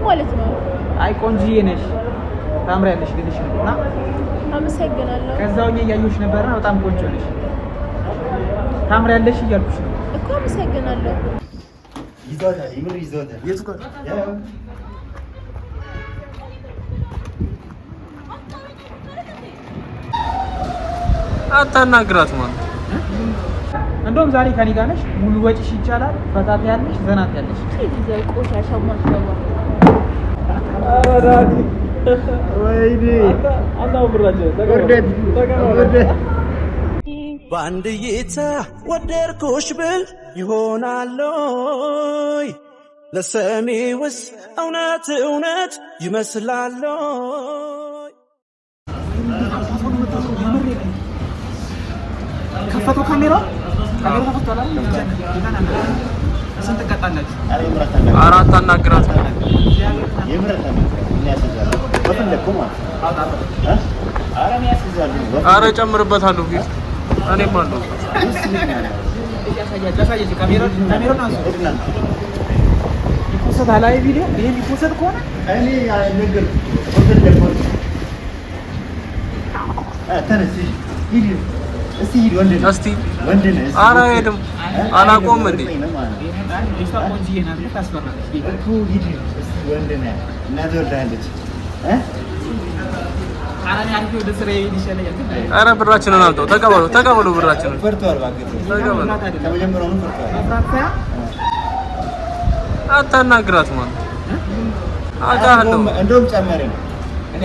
ማለት ነው? አይ ቆንጆዬ ነሽ ታምሪያለሽ ልልሽ ነው። እና አመሰግናለሁ። ከዛ ሆኜ እያየሁሽ ነበርና በጣም ቆንጆ ነሽ ታምሪያለሽ እያልኩሽ ነው እኮ። አመሰግናለሁ። ይዟታል፣ የምር ይዟታል። የቱ ጋር? ያው አታናግራት ማለት። እንደውም ዛሬ ከኔ ጋር ነሽ፣ ሙሉ ወጪሽ ይቻላል፣ ፈታት ያለሽ ዘናት ያለሽ። ቆሻሻ ማሽገባ። ወይኔ ውርደት፣ ውርደት። በአንድ እይታ ወደድኩሽ ብል ይሆናል ወይ? ለሰሚውስ እውነት እውነት ይመስላል ወይ? ከፈተው ካሜራ፣ ካሜራ ተከፍቷል አይደል? ስንት ትቀጣላችሁ? ኧረ የምር አታናግራት። ኧረ አታናግራት። የምር አታናግራት። እኔ አስይዛለሁ በፈለግከው ማለት ነው። እ? ኧረ እኔ አስይዛለሁ። ኧረ ጨምርበታለሁ ፊት እኔም አለሁ። ደስ ይለኛል። ያሳያችሁ፣ ካሜራውን አንሱ። ይፖሰታል። አይ ቪዲዮ ይሄ የሚፖሰት ከሆነ እኔ ነገርኩህ በፈለግከው። ተነስ ሂድ፣ እስኪ ሂድ። ወንድ ነህ፣ እስቲ ወንድ ነህ። እስኪ ኧረ አይሄድም። አላቆም እንዴ? ልጅቷ ቆንጆዬ ናት፣ ግን ታስፈራለች። እኮ ሂድ እስኪ፣ ወንድ ነህ። እናትህ ወልዳለች እ? ኧረ እኔ አሪፍ ወደ ስራዬ ብሄድ ይሻለኛል። ግን ኧረ ብራችንን አምጣው። ተቀበሉ፣ ተቀበሉ ብራችንን። ፈርተዋል። እባክህ ተቀበሉ። መፍራት አይደለም፣ ከመጀመሪያውኑ ፈርተዋል። መፍራት ሳይሆን አታናግራት ማለት አውቃለሁ። እንደውም ጨመርን። እኔ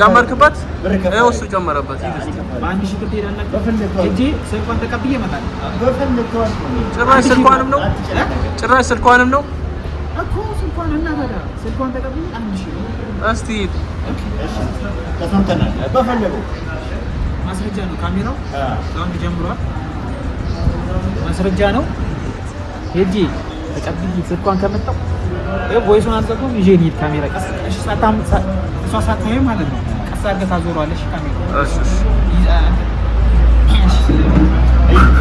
ጨመርክበት? ብር ከፍ ይኸው እሱ ጨመረበት። ሂድ እስኪ። በ1000 ብር ትሄዳላችሁ። በፈለግከው ሄጄ ስልኳን ተቀብዬ እመጣለሁ። በፈለግከው አልኩህ። ጭራሽ ስልኳንም ነው፣ ጭራሽ ስልኳንም ነው። እኮ ስልኳን እና ታዲያ ስልኳን ተቀብዬ 1000 ነው። እስቲ ሂድ። እሺ ተስማምተናል። በፈለገው ማስረጃ ነው ካሜራው sound ጀምሯል። ማስረጃ ነው። ሄጄ ተቀብዬ ስልኳን ከመጣሁ ይኸው voice ኡን አልዘጋሁም። ይዤ ልሂድ ካሜራ ቀስ እሺ፣ እሷ ሳታይ ማለት ነው። ቀስ አድርገህ ታዞረዋለሽ ካሜራ። እሺ እሺ።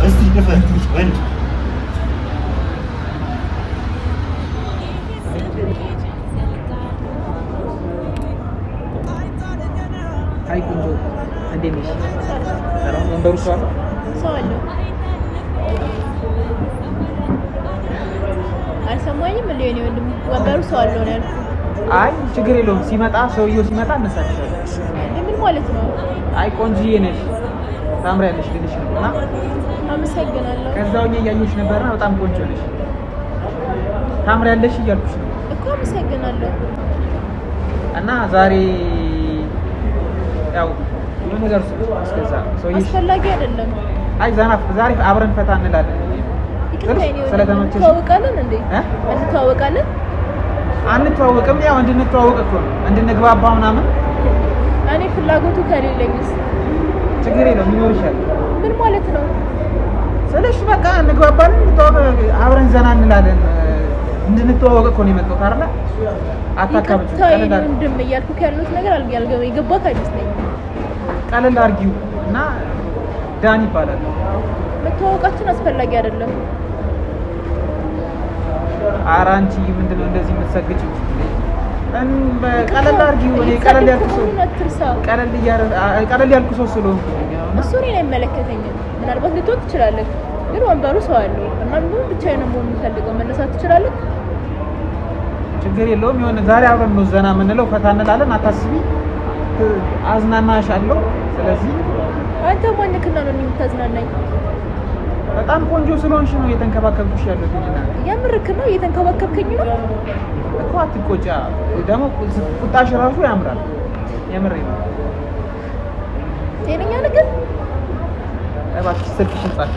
እስቲ ድፈት ወንድ። አይ ቆንጆ እንዴት ነሽ? ሰላም። ወንበሩ ሰው አለ? ሰው አለው። አልሰማኝም እንዴ? የእኔ ወንድም ወንበሩ ሰው አለው ነው ያልኩህ። አይ ችግር የለውም። ሲመጣ ሰውየው ሲመጣ እነሳልሻለሁ። እንዴ ምን ማለት ነው? አይ ቆንጆዬ ነሽ ታምሪያለሽ ልልሽ ነው። እና አመሰግናለሁ። ከዛ ሆኜ እያየሁሽ ነበርና በጣም ቆንጆ ነሽ ታምሪያለሽ እያልኩሽ ነው። እኮ አመሰግናለሁ። እና ዛሬ ያው የሆነ ነገር እስከዛ ሰውዬሽ አስፈላጊ አይደለም። አይ ዘና ዛሬ አብረን ፈታ እንላለን። ይቅርታ የእኔ ወንድም፣ ስለተመቸሽ እንተዋወቃለን እንዴ? እ? እንተዋወቃለን? አንተዋወቅም። ያው እንድንተዋወቅ እኮ ነው እንድንግባባ ምናምን። እኔ ፍላጎቱ ከሌለኝስ? ችግር የለውም ይኖርሻል። ምን ማለት ነው? ስልሽ በቃ እንግባባለን፣ እንተዋወቅ፣ አብረን ዘና እንላለን። እንድንተዋወቅ እኮ ነው የመጣሁት አይደለ? አታካብጪው። ይቅርታ የእኔ ቀለል አድርጊው። ወንድም፣ እያልኩህ ያለሁት ነገር የገባህ አይመስለኝም። ቀለል አድርጊው እና ዳን ይባላል። መተዋወቃችን አስፈላጊ አይደለም። ኧረ አንቺ ምንድን ነው እንደዚህ የምትሰግጪው? ቀለል አድርጊው። እኔ ቀለል ያልኩ ሰው መሆኑን አትርሳ። ቀለል ያልኩ ሰው ስለሆንኩ ነው። እሱ እኔን አይመለከተኝም። ምናልባት ልትሆን ትችላለህ፣ ግን ወንበሩ ሰው አለው እና ደግሞ ብቻዬን ነው መሆን የምፈልገው። መነሳት ትችላለህ? ችግር የለውም። የሆነ ዛሬ አብረን ነው ዘና የምንለው፣ ፈታ እንላለን። አታስቢ፣ አዝናናሻለሁ። ስለዚህ አንተ ማንክና ነው እኔን የምታዝናናኝ? በጣም ቆንጆ ስለሆንሽ ነው እየተንከባከብኩሽ ያለሁት። እኔና የምርክ ነው? እየተንከባከብከኝ ነው? እኮ አትቆጫ። ደግሞ ቁጣሽ ራሱ ያምራል። የምሬ ነው። ጤነኛ ነገር እባክሽ ስልክሽን ጻፊ።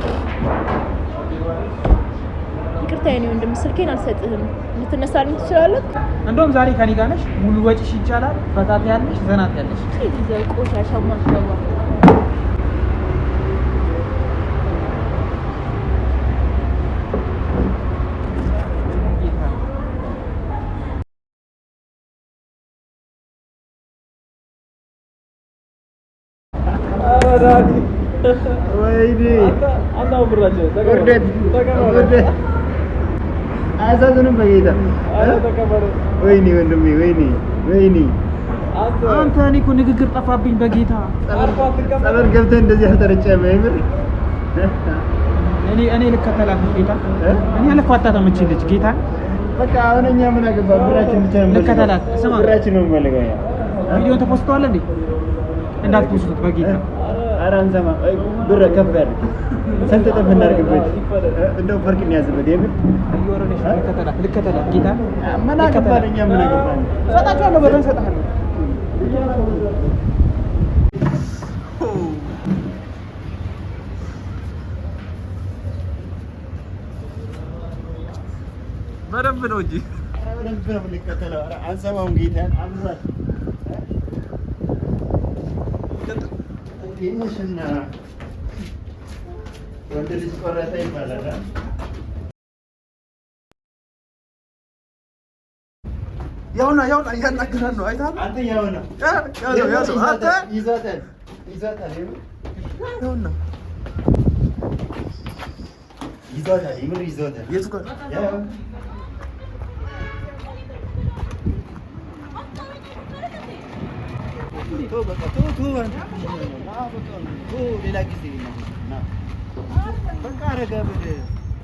ይቅርታ የኔ ወንድም፣ ስልኬን አልሰጥህም። ልትነሳልኝ ትችላለህ? እንደውም ዛሬ ከኔ ጋር ነሽ፣ ሙሉ ወጪሽ ይቻላል፣ ፈታ ትያለሽ፣ ዘና ትያለሽ። ቆሻሻ ማሽገባ። ወይኔ ውርደት፣ ውርደት። አያሳዝንም? በጌታ ወይኔ ወንድሜ፣ ወይኔ ወይኔ፣ አንተ እኔ እኮ ንግግር ጠፋብኝ በጌታ። ጸበል ገብተህ እንደዚህ አልተረጨህም። የምር እኔ ልከተላት ነው ጌታ። እኔ አልፋታትም እቺ ልጅ ጌታ። በቃ አሁን እኛ ምን አገባ? ብራችን ብቻ ነው የምንፈልገው። ልከተላት። ስማ ብራችን ነው የምንፈልገው እኛ። ቪዲዮን ተፖስተዋል እንዴ? እንዳትፖስቱት በጌታ። ኧረ አንሰማ። ብር ከፍ ያድርግ፣ ስንት እጥፍ እናድርግበት? እንደው ፈርቅ እንያዝበት። የምር እየወረደች ነው። ልከተላት፣ ልከተላት ጌታ። ምን አገባን እኛ ምን አገባን? እሰጣቸዋለሁ፣ ብርን እሰጥሃለሁ። በደንብ ነው እንጂ ኧረ በደንብ ነው የምንከተለው። ኧረ አንሰማውም ጌታን አብሯል። ትንሽና ወንድ ልጅ ቆረጠ ይባላል። አ? ያውና ያውና እያናገራን ነው። አይተሃል? አንተ ያው ነው ያዘው ያዘው። አንተ ይዟታል፣ ይዟታል፣ የምር ያውና ይዟታል፣ የምር ይዟታል። የቱ ጋር ያው ተው በቃ ተው ተው፣ አንተ ና በቃ ተው፣ ሌላ ጊዜ ና ና በቃ ረጋ በል፣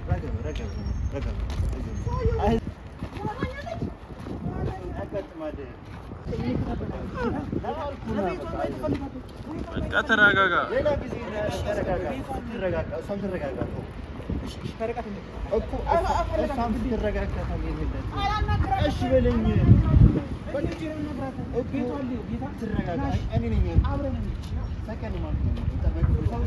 ረጋ በል፣ ረጋ በል፣ ረጋ በል። አይ ያጋጥማል። ና አልኩህ፣ ና በቃ። በቃ ተረጋጋ። ሌላ ጊዜ ተረጋጋ፣ ትረጋጋ፣ እሷም ትረጋጋ። ተው እኮ እሷም ትረጋጋ። ታገኝለት እሺ በለኝ እኮ ትረጋጋ። እኔ ነኝ ሰከን ማለት ነው።